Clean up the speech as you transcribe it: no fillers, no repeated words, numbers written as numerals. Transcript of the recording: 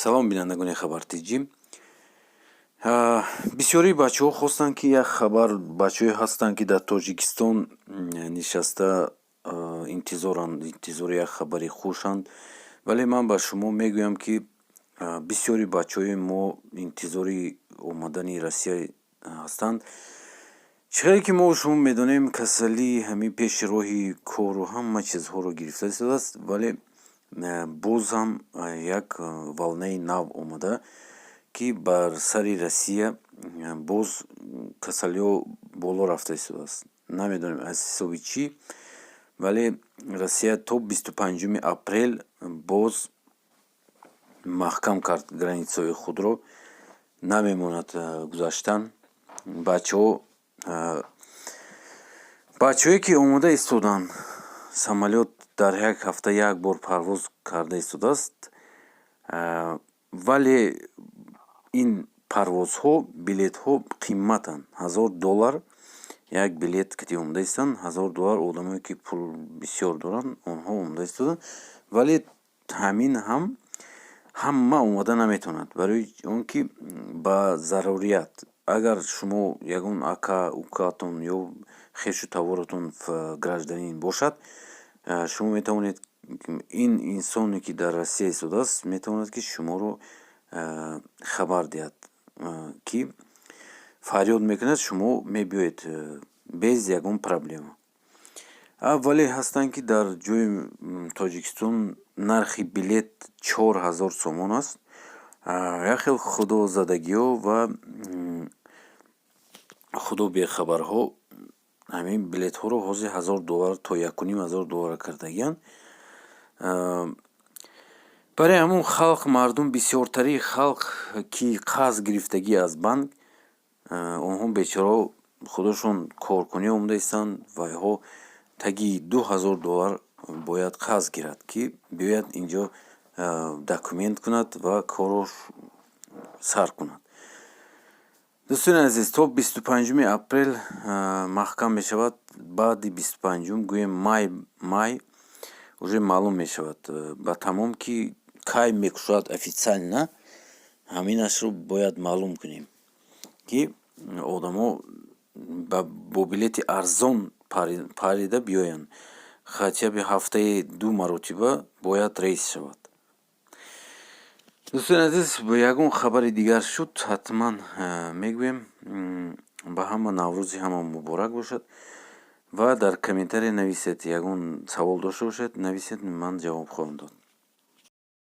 Салом, бинандагони Хабар ТҷИ. Бисёрии бачаҳо хостанд, ки як хабар. Бачаҳое ҳастанд, ки дар Тоҷикистон нишаста интизоранд, интизори як хабари хушанд. Вале ман ба шумо мегӯям, ки бисёри бачаҳои мо интизори омадани Россия ҳастанд. Чӣ хеле ки мо шумо медонем, касалӣ ҳамин пеши роҳи кору ҳама чизҳоро гирифта истодааст, вале боз ҳам як волнаи нав омада, ки бар сари Россия боз касалиҳо боло рафта истодааст. Намедонем, аз ҳисоби чӣ, вале Россия то 25-уми апрел боз маҳкам кард границаҳои худро, намемонад гузаштан. Бачаҳо, бачаҳое ки омода истоданд, самолёт дар як ҳафта як бор парвоз карда истодааст, вале ин парвозҳо билетҳо қиматанд. 1000 доллар як билет ки омода истанд, 1000 доллар. Одамое ки пул бисёр доранд, онҳо омода истоданд, вале ҳамин ҳам ҳама омода наметавонад, барои он ки ба зарурият, агар шумо ягон ака укаатон ё хешу таворатон гражданин бошад, шумо метавонед, ин инсоне ки дар Россия истодааст, метавонад, ки шуморо хабар диҳад, ки фарёд мекунад, шумо мебиёед без ягон проблема. Вале ҳастанд, ки дар ҷои Тоҷикистон нархи билет 4000 сомон аст. Як хел худозадагиҳо ва худо бехабарҳо ҳамин билетҳоро ҳозир 1000 доллар то 1500 доллар кардагианд. Барои ҳамун халқ, мардум, бисёртарии халқ, ки қарз гирифтагӣ аз банк, онҳо бечораҳо худошон коркунӣ омода истанд. Вайҳо таги 2000 доллар бояд қарз гирад, ки биёяд инҷо, документ кунад ва корро сар кунад. Дӯстони азиз, то 25-уми апрел маҳкам мешавад. Баъди 25-ум, гӯем, май уже маълум мешавад ба тамом, ки кай мекушояд официально. Ҳаминашро бояд маълум кунем, ки одамо бо билети арзон парида биёянд. Хотя бы ҳафтаи ду маротиба бояд рейс шавад. Дӯстони азиз, ягон хабари дигар шуд, ҳатман мегӯем. Ба ҳама Наврӯзи ҳама муборак бошад ва дар комментария нависед, ягон савол дошта бошед, нависед, ман ҷавоб хоҳам дод.